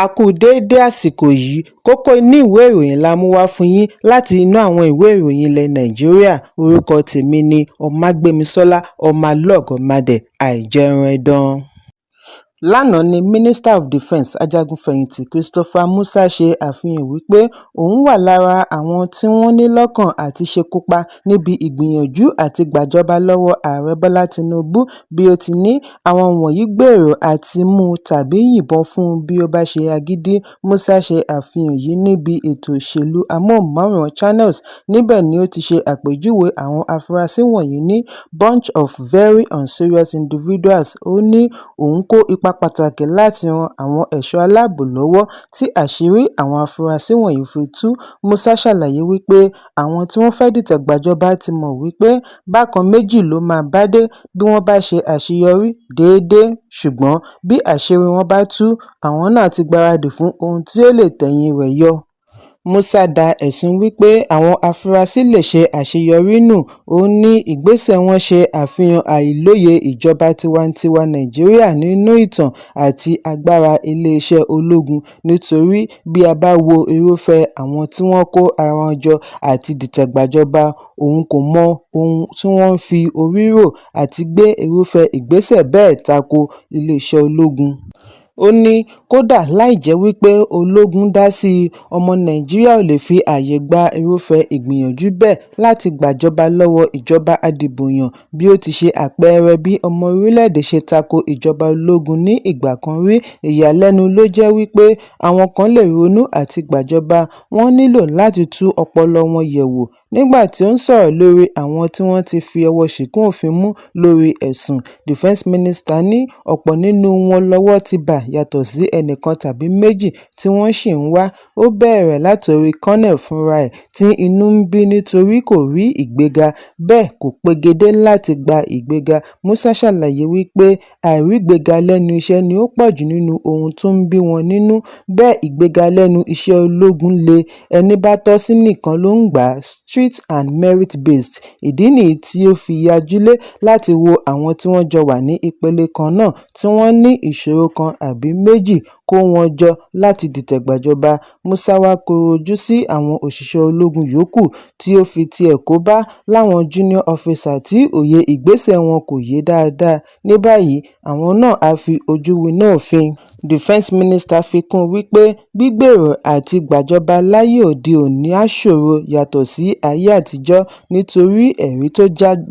A kú déédé àsìkò yìí. Kókó inú ìwé ìròyìn la mú wá fún yín láti inú àwọn ìwé ìròyìn ilẹ̀ Nàìjíríà. Orúkọ tèmi ni Ọmágbémisọ́lá Ọmọlọ́gọ̀mádẹ Àìjẹunẹdàn. Lánàá ní Minister of Defence ajagun-fẹ̀yìntì Christopher Musa ṣe àfihàn wípé òun wà lára àwọn tí wọ́n ní lọ́kàn àti ṣekú pa níbi ìgbìyànjú àti gbàjọba lọ́wọ́ Ààrẹ Bọ́lá Tinubu, bí ó ti ní àwọn wọ̀nyí gbèrò àti mú tàbí yìnbọn fún un bí ó bá ṣe agídí. Musa ṣe àfihàn yìí níbi ètò òṣèlú amóhùnmáwòrán Channels. Níbẹ̀ ni ó ti ṣe àpèjúwe àwọn afurasí wọ̀nyí ní "bunch of very unserious individuals". Ó ní òun kó ipa pàtàkì láti ran àwọn ẹ̀ṣọ́ aláàbò lọ́wọ́ tí àṣírí àwọn afurasí wọ̀nyí fi tú. Musa ṣàlàyé wípé àwọn tí wọ́n fẹ́ dìtẹ̀ gbàjọba ti mọ̀ wípé bákan méjì ló máa bá dé bí wọ́n bá ṣe àṣeyọrí déédé, ṣùgbọ́n bí àṣírí wọn bá tú, àwọn náà ti gbáradì fún ohun tí ó lè tẹ̀yìn rẹ̀ yọ. Musa da ẹ̀sùn wípé àwọn afurasí lè ṣe àṣeyọrí nù. Ó ní ìgbésẹ̀ wọn ṣe àfihàn àìlóye ìjọba tiwantiwa Nàìjíríà nínú ìtàn àti agbára iléeṣẹ́ ológun, nítorí bí a bá wo irúfẹ́ àwọn tí wọ́n kó ara wọn jọ àti dìtẹ̀ gbàjọba, òun kò mọ ohun tí wọ́n ń fi orí rò àti gbé irúfẹ́ ìgbésẹ̀ bẹ́ẹ̀ tako iléeṣẹ́ ológun. Ó ní kódà láì jẹ́ wípé ológun dá sí i, ọmọ Nàìjíríà ò lè fi ààyè gba irúfẹ́ ìgbìyànjú bẹ́ẹ̀ láti gbàjọba lọ́wọ́ ìjọba adìbòyàn, bí ó ti ṣe àpẹẹrẹ bí ọmọ orílẹ̀-èdè ṣe tako ìjọba ológun ní ìgbà kan rí. Ìyàlẹ́nu ló jẹ́ wípé àwọn kan lè ronú àti gbàjọba, wọ́n nílò láti tún ọpọlọ wọn yẹ̀ wò. Nígbà tí ó ń sọ̀rọ̀ lórí àwọn tí wọ́n ti fi ọwọ́ ṣìnkún òfin mú lórí ẹ̀sùn, Defence Minister ní ọ̀pọ̀ nínú wọn lọ́wọ́ ti bá yàtọ̀ sí ẹnìkan tàbí méjì tí wọ́n ṣì ń wá. Ó bẹ̀rẹ̀ látorí Colonel fúnra ẹ̀ tí inú ń bí nítorí kò rí ìgbéga, bẹ́ẹ̀ kò pegedé láti gba ìgbéga. Musa ṣàlàyé wípé àìrígbéga lẹ́nu iṣẹ́ ni ó pọ̀jù nínú ohun tó ń bí wọn nínú, bẹ́ẹ̀ ìgbéga lẹ́nu iṣẹ́ ológun le, ẹni bá tọ́ sí nìkan ló ń gbà á, street and merit based. Ìdí nìyí tí ó fi yájúlé láti wo àwọn tí wọ́n jọ wà ní ìpele kan náà tí wọ́n ní ìṣòro kan àbí méjì, kó wọn jọ láti dìtẹ̀ gbàjọba. Musa wàá kọ̀rọ̀ ojú sí àwọn òṣìṣẹ́ ológun yòókù tí ó fi tiẹ̀ kó bá láwọn junior officer tí òye ìgbésẹ̀ wọn kò yé dáadáa. Ní báyìí, àwọn náà á fi ojú winá òfin. Defence Minister fi kún un wípé gbígbèrò àti gbàjọba láyé òde òní á ṣòro yàtọ̀ sí ayé àtijọ́, nítorí ẹ̀rí tó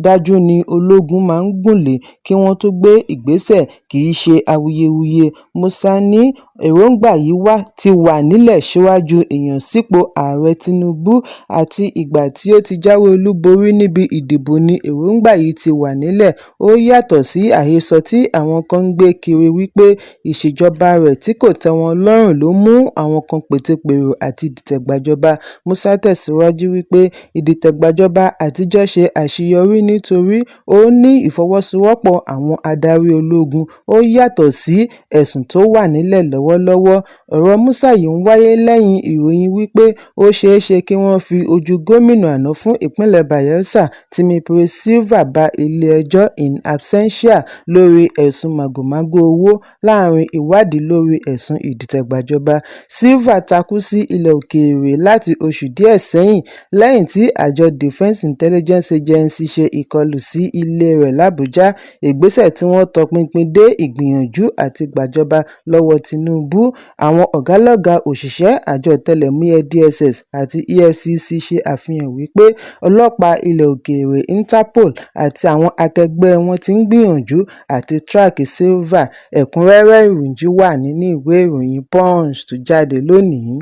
dájú ní ológun máa ń gùn lé kí wọ́n tó gbé ìgbésẹ̀, kì í ṣe awuyewuye. Musa ní èròǹgbà yìí ti wà nílẹ̀ síwájú ìyànsípò Ààrẹ Tinubu, àti ìgbà tí ó ti jáwé olúborí níbi ìdìbò ní èròǹgbà yìí ti wà nílẹ̀. Ó yàtọ̀ sí àhesọ tí àwọn kan ń gbé kiri wípé ìṣèjọba rẹ̀ tí kò tẹ́ wọn lọ́rùn ló mú àwọn kan pète-pèrò àti dìtẹ̀ gbàjọba. Musa tẹ̀síwájú wípé ìdìtẹ̀gbàjọba àtijọ́ ṣe àṣeyọrí nítorí ó ní ìfọwọ́sowọ́pọ̀ àwọn adarí ológun, ó yàtọ̀ sí ẹ̀sùn tó wà nílẹ̀ lọ́wọ́lọ́wọ́. Ọ̀rọ̀ Musa yìí ń wáyé lẹ́yìn ìròyìn wípé ó ṣeéṣe kí wọ́n fi ojú gómìnà àná fún ìpínlẹ̀ Bayelsa, Timipre Sylva, bá ilé-ẹjọ́ in absentia lórí ẹ̀sùn màgòmágó owó láàárín ìwádìí lórí ẹ̀sùn ìdìtẹ̀gbàjọba. Sylva takú sí ilẹ̀ òkèèrè láti oṣù díẹ̀ sẹ́yìn lẹ́yìn tí àjọ Defence Intelligence Agency ṣe ìkọlù sí ilé rẹ̀ làbújá, ìgbésẹ̀ tí wọ́n tọpinpin dé ìgbìyànjú àti gbàjọba lọ́wọ́ Tinubu. Àwọn ọ̀gálọ́gàá òṣìṣẹ́ àjọ ọ̀tẹlẹ̀múyẹ́ DSS àti EFCC ṣe àfihàn wípé ọlọ́pàá ilẹ̀ òkèèrè Interpol àti àwọn akẹgbẹ́ wọn ti ń gbìyànjú àti track Sylva. Ẹ̀kúnrẹ́rẹ́ ìròyìn wà nínú ìwé ìròyìn Punch tó jáde lónìí.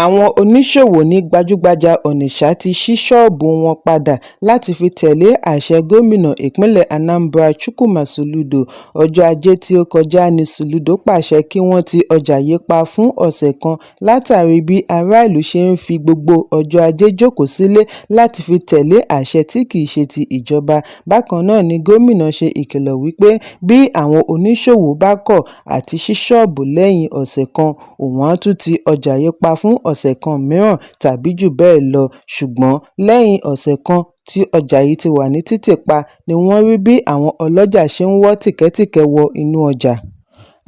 Àwọn oníṣòwò ní gbajúgbajà Onitsha ti ṣí ṣọ́ọ̀bù wọn padà láti fi tẹ̀lé àṣẹ gómìnà ìpínlẹ̀ Anambra Chukwuma Soludo. Ọjọ́ Ajé tí ó kọjá ní Soludo pàṣẹ kí wọ́n ti ọjà yìí pa fún ọ̀sẹ̀ kan látàrí bí aráàlú ṣe ń fi gbogbo ọjọ́ Ajé jókòó sílé láti fi tẹ̀lé àṣẹ tí kì í ṣe ti ìjọba. Bákan náà ni gómìnà ṣe ìkìlọ̀ wípé bí àwọn oníṣòwò bá kọ̀ àti ṣí ṣọ́ọ̀bù lẹ́yìn ọ̀sẹ̀ kan, òun á tún ti ọjà yìí pa fún ọ̀sẹ̀ kan mìíràn tàbí jù bẹ́ẹ̀ lọ. Ṣùgbọ́n lẹ́yìn ọ̀sẹ̀ kan tí ọjà yìí ti wà ní títì pa ni wọ́n rí bí àwọn ọlọ́jà ṣe ń wọ́ tìkẹ̀tìkẹ̀ wọ inú ọjà.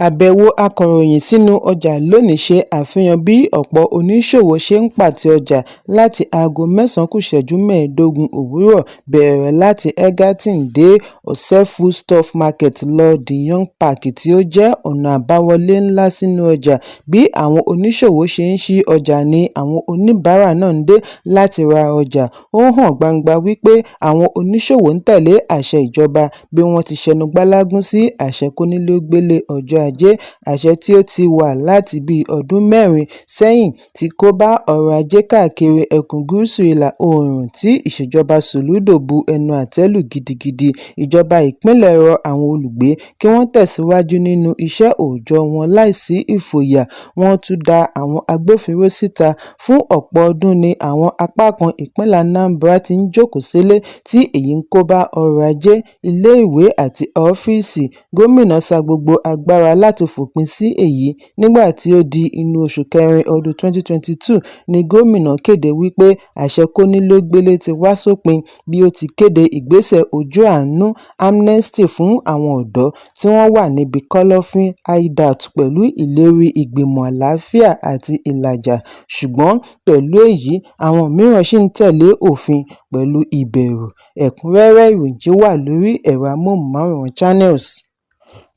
Àbẹ̀wò akọ̀ròyìn sínú ọjà lónìí ṣe àfihàn bí ọ̀pọ̀ oníṣòwò ṣe ń pàtẹ ọjà láti aago 8 ku ìṣẹ́jú 15 òwúrọ̀ bẹ̀rẹ̀ láti Egerton dé Ose Foodstuff Market lọ De Young Park tí ó jẹ́ ọ̀nà àbáwọlé ńlá sínú ọjà. Bí àwọn oníṣòwò ṣe ń ṣí ọjà ni àwọn oníbàárà náà ń dé láti ra ọjà. Ó hàn gbangba wípé àwọn oníṣòwò ń tẹ̀lé àṣẹ ìjọba bí wọ́n ti ṣẹnu gbálágún sí àṣẹ kónílé-ó-gbélé ọjọ́ Ajé, àṣẹ tí ó ti wà láti bíi ọdún mẹ́rin sẹ́yìn tí kò bá ọrọ̀ ajé káàkiri ẹkùn gúúsù ìlà-oòrùn tí ìṣèjọba Soludo bu ẹnu àtẹ́ lù gidigidi. Ìjọba ìpínlẹ̀ rọ àwọn olùgbé kí wọ́n tẹ̀síwájú nínú iṣẹ́ òòjọ́ wọn láìsí ìfòyà, wọ́n tún dá àwọn agbófinró síta. Fún ọ̀pọ̀ ọdún ni àwọn apá kan ìpínlẹ̀ Anambra ti ń jókòó sílé tí èyí ń kóbá ọrọ̀ ajé, iléèwé àti ọ́fíìsì. Gómìnà sa gbogbo agbára láti fòpin sí èyí. Nígbà tí ó di inú oṣù kẹrin ọdún 2022 ní gómìnà kéde wípé àṣẹ kónílé-ó-gbélé ti wá sópin bí ó ti kéde ìgbésẹ̀ ojú àánú amnesty fún àwọn ọ̀dọ́ tí wọ́n wà níbi kọ́lọ́fín hideout pẹ̀lú ìlérí ìgbìmọ̀ àlàáfíà àti ìlàjà. Ṣùgbọ́n pẹ̀lú èyí, àwọn mìíràn ṣì ń tẹ̀lé òfin pẹ̀lú ìbẹ̀rù. Ẹ̀kúnrẹ́rẹ́ ìròyìn wà lórí ẹ̀rọ amóhùnmáwòrán Channels.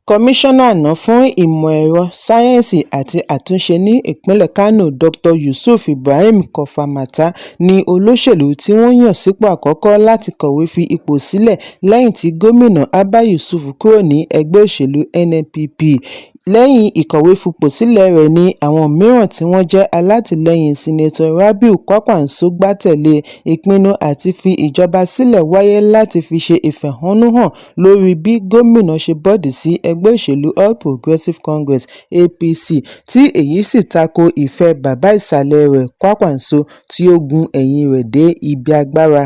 Kọmíṣánná àná fún Ìmọ̀-ẹ̀rọ, Sáyẹ́ǹsì àti Àtúnṣe ní ìpínlẹ̀ Kánò Dr. Yusuf Ibrahim Kofarmata ní olóṣèlú tí wọ́n yàn sípò àkọ́kọ́ láti kọ̀wé fi ipò sílẹ̀ lẹ́yìn tí gómìnà Abba Yusuf kúrò ní ẹgbẹ́ òṣèlú NNPP. Lẹ́yìn ìkọ̀wéfipò sílẹ̀ rẹ̀ ni àwọn mìíràn tí wọ́n jẹ́ alátìlẹ́yìn Senator Rabiu Kwankwaso gbá tẹ̀lé e. Ìpinnu àti fi ìjọba sílẹ̀ wáyé láti fi ṣe ìfẹ̀hónúhàn lórí bí gómìnà ṣe bọ́ọ̀dì sí ẹgbẹ́ òṣèlú All Progressive Congress (APC) tí èyí sì tako ìfẹ́ bàbá ìsàlẹ̀ rẹ̀ Kwankwaso tí ó gun ẹ̀yìn rẹ̀ dé ibi agbára.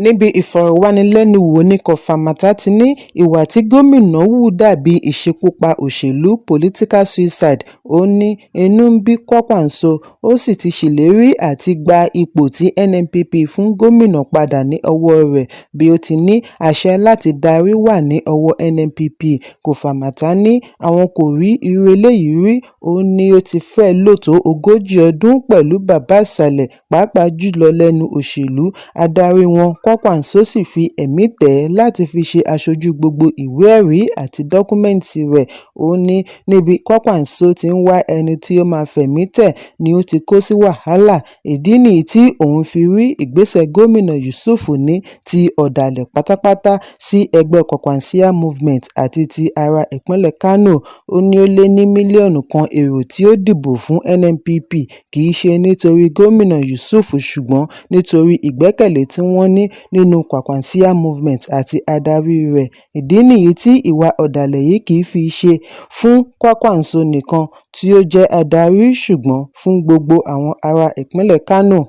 Níbi ìfọ̀rọ̀wánilẹ́nuwò ní Kofarmata ti ní ìwà tí gómìnà hù dà bíi ìṣekúpa òṣèlú political suicide. Ó ní inú ń bí Kwankwaso, ó sì ti ṣèlérí àti gba ipò tí NNPP fún gómìnà padà ní ọwọ́ rẹ̀ bí ó ti ní àṣẹ láti darí wà ní ọwọ́ NNPP. Kofarmata ní àwọn kò rí irú eléyìí rí. Ó ní ó ti fẹ́ẹ̀ lò tó ogójì ọdún pẹ̀lú bàbá ìsàlẹ̀ pàápàá jùlọ lẹ́nu òṣèlú, adarí wọn Kwankwaso sì fi ẹ̀mí tẹ̀ ẹ́ láti fi ṣe aṣojú gbogbo ìwé-ẹ̀rí àti dọ́kúmẹ́ǹtì rẹ̀. Ó ní níbi Kwankwaso ti ń wá ẹni tí ó máa fẹ̀mí tẹ̀ ni ó ti kó sí wàhálà. Ìdí nìyí tí òun fi rí ìgbésẹ̀ gómìnà Yusuf ní ti ọ̀dàlẹ̀ pátápátá sí ẹgbẹ́ Kwankwasiyya Movement àti ti ará ìpínlẹ̀ Kánò. Ó ní ó lé ní mílíọ̀nù kan èrò tí ó dìbò fún NNPP kì í ṣe nítorí gómìnà Yusuf ṣùgbọ́n nítorí ìgbẹ́kẹ̀lé tí wọ́n ní nínú Kwankwasiyya Movement àti adarí rẹ̀. Ìdí nìyí tí ìwà ọ̀dàlẹ̀ yìí kì í fi ṣe fún Kwankwaso nìkan tí ó jẹ́ adarí ṣùgbọ́n fún gbogbo àwọn ará ìpínlẹ̀ Kánò.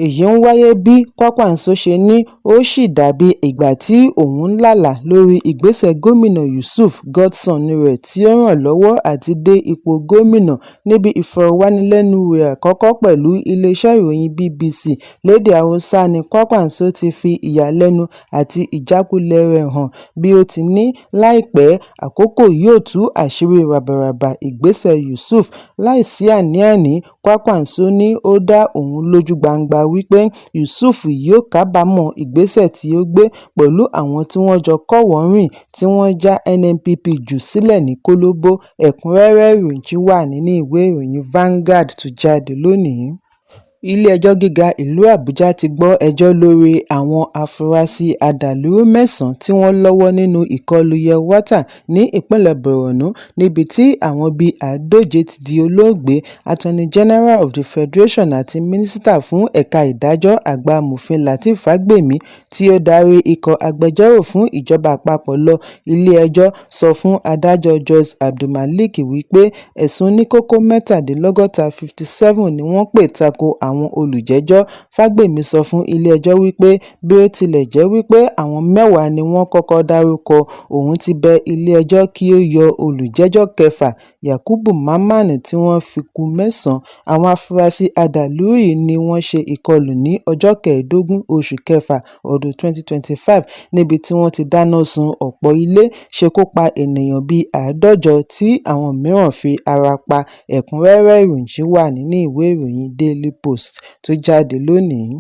Èyí ń wáyé bí Kwankwaso ṣe ní ó ṣì dà bí ìgbà tí òun ń lálàá lórí ìgbésẹ̀ gómìnà Yusuf, godson rẹ̀ tí ó ràn lọ́wọ́ àti dé ipò gómìnà. Níbi ìfọ̀rọ̀wánilẹ́nuwò rẹ̀ àkọ́kọ́ pẹ̀lú iléeṣẹ́ ìròyìn BBC lédè Haúsá ní Kwankwaso ti fi ìyàlẹ́nu àti ìjákulẹ̀ rẹ̀ hàn bí ó ti ní láìpẹ́ àkókò yóò tú àṣírí ràbàràbà ìgbésẹ̀ Yusuf. Láìsí àní-àní, Kwankwaso ní ó dá òun lójú gbangba wípé Yusuf yóò kábàámọ̀ ìgbésẹ̀ tí ó gbé pẹ̀lú àwọn tí wọ́n jọ kọ́wọ̀ọ́-rìn tí wọ́n já NNPP jù sílẹ̀ ní kólòbó. Ẹ̀kúnrẹ́rẹ́ ìròyìn wà nínú ìwé ìròyìn Vanguard tó jáde lónìí. Ilé-ẹjọ́ Gíga ìlú Àbújá ti gbọ́ ẹjọ́ lórí àwọn afurasí adàlúrú mẹ́sàn-án tí wọ́n lọ́wọ́ nínú ìkọlù Yelwata ní ìpínlẹ̀ Borno níbi tí àwọn bíi 150 ti di olóògbé. Attorney General of the Federation àti Mínísítà fún Ẹ̀ka Ìdájọ́ Àgbà Amòfin Lateef Fagbemi tí ó darí ikọ̀ agbẹjọ́rò fún ìjọba àpapọ̀ lọ ilé-ẹjọ́ sọ fún adájọ́ Joyce Abdulmalik wípé ẹ̀sùn oníkókó mẹ́tàdínlọ́gọ́ta 57 ni wọ́n pè tako àwọn àwọn olùjẹ́jọ́. Fágbèmí sọ fún ilé-ẹjọ́ wípé bí ó tilẹ̀ jẹ́ wípé àwọn 10 ni wọ́n kọ́kọ́ dárúkọ, òun ti bẹ ilé-ẹjọ́ kí ó yọ olùjẹ́jọ́ kẹfà, Yakubu Mamman, tí wọ́n fi ku mẹ́sàn-án. Àwọn afurasí adàlúrú yìí ni wọ́n ṣe ìkọlù ní ọjọ́ 15 oṣù kẹfà ọdún 2025 níbi tí wọ́n ti dáná sun ọ̀pọ̀ ilé, ṣekú pa ènìyàn bíi 150 tí àwọn mìíràn fi ara pa. Ẹ̀kúnrẹ́rẹ́ ìròyìn yìí wà nínú ìwé ìròyìn Daily Post tó jáde lónìí.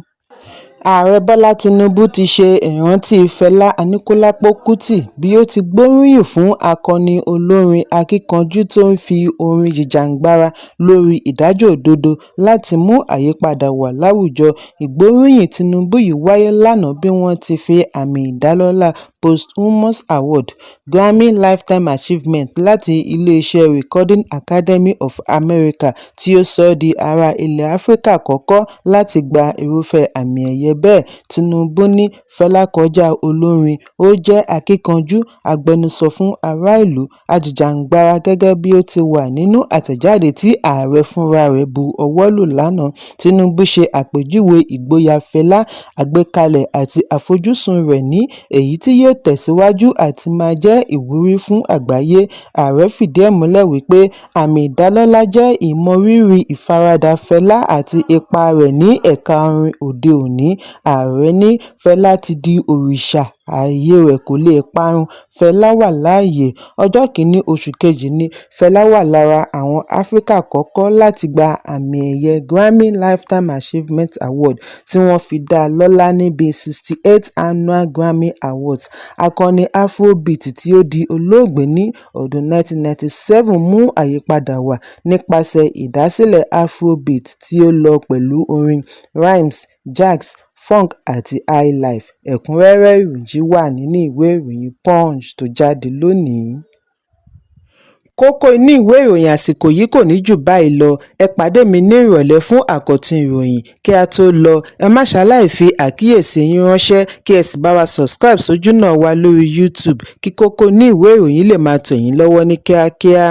Ààrẹ Bọ́lá Tinubu ti ṣe ìrántí Fẹlá Aníkúlápó Kútì bí ó ti gbóríyìn fún akọni olórin akíkanjú tó ń fi orin jìjàgbara lórí ìdájọ́ òdodo láti mú àyípadà wà láwùjọ. Ìgbóríyìn Tinubu yìí wáyé lánàá bí wọ́n ti fi àmì ìdálọ́lá Posthumous Award, Grammy Lifetime Achievement láti iléeṣẹ́ Recording Academy of America tí ó sọ ọ́ di ará ilẹ̀ Áfíríkà àkọ́kọ́ láti gba irúfẹ́ àmì ẹ̀yẹ bẹ́ẹ̀. Tinubu ní Fẹlá kọjá olórin, ó jẹ́ akíkanjú, agbẹnusọ fún ará ìlú, ajìjàǹgbara gẹ́gẹ́ bí ó ti wà nínú àtẹ̀jáde tí ààrẹ fúnra rẹ̀ bu ọwọ́ lù lánàá. Tinubu ṣe àpèjúwe ìgboyà Fẹlá, àgbékalẹ̀ àti àfojúsùn rẹ̀ ní èyí tí yóò tẹ̀síwájú àti máa jẹ́ ìwúrí fún àgbáyé. Ààrẹ fìdí ẹ̀ múlẹ̀ wípé àmì ìdálọ́lá jẹ́ ìmọrírì ìfaradà Fẹlá àti ipa rẹ̀ ní ẹ̀ka orin òde òní. Ààrẹ ní Fẹlá ti di òrìṣà, ààyè rẹ̀ kò lè parun, Fẹlá wà láàyè. Ọjọ́ 1 oṣù kejì ní Fẹlá wà lára àwọn Áfíríkà àkọ́kọ́ láti gba àmì ẹ̀yẹ Grammy Lifetime Achievement Award tí wọ́n fi dá a lọ́lá níbi 68th Annual Grammy Awards. Akọni Afrobeat tí ó di olóògbé ní ọdún 1997 mú àyípadà wá nípasẹ̀ ìdásílẹ̀ Afrobeat tí ó lọ pẹ̀lú orin, rhythms, jazz, funk àti highlife. Ẹ̀kúnrẹ́rẹ́ ìròyìn yìí wà nínú ìwé ìròyìn Punch tó jáde lónìí. Kókó inú ìwé ìròyìn àsìkò yìí kò ní jù báyìí lọ. Ẹ pàdé mi ní ìrọ̀lẹ́ fún àkọ́tún ìròyìn. Kí a tó lọ, ẹ má ṣaláì fi àkíyèsí yín ránṣẹ́ kí ẹ sì bá wa subscribe sójúnà wa lórí YouTube kí kókó inú ìwé ìròyìn lè máa tẹ̀ yín lọ́wọ́ ní kíákíá.